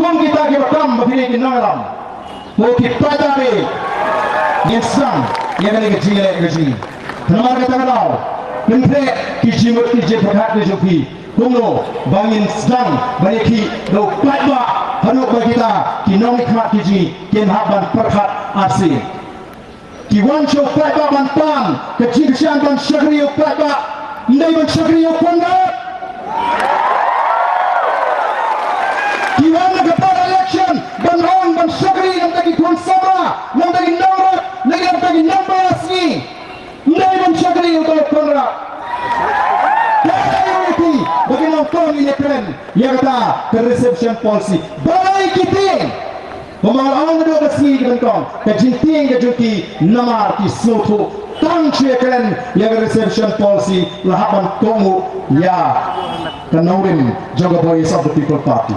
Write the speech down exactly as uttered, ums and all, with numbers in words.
Kum kita kiba kam ba phi dei ki nongïalam, ko ki paidbah, ngin sdang ïa kane ka jingïaleh ka jong ngi. Namar kata ka daw, pyntrei ki jingmut ki jingpyrkhat ki jong phi kumno ba ngin sdang ban ïakhih da u paidbah haduh ba kita ki nongmihkhmat ki jong ngi kin hap ban pyrkhat arsien. Ki wan sha u paidbah ban pan ka jingkyrshan ban shakri ïa u paidbah, ym dei ban shakri ïa u Conrad. Ki wan na ka por election ban ong ban shakri na ka bynta ki khun samla, na ka bynta ki nongrep, na ka bynta ki nongbylla sngi. Ym dei ban shakri ïa u Conrad. Ka dei ïa ki ba ki nongkong ïa kren ïa kata ka reservation policy. Balei ki tieng? Kumba nga la ong naduh ka sngi ka nyngkong, ka jingtieng ka jong ki namar ki sngewthuh tang shu ïakren ïa ka reservation policy la hap ban kohnguh ïa ka nongrim jong ka Voice of the People Party.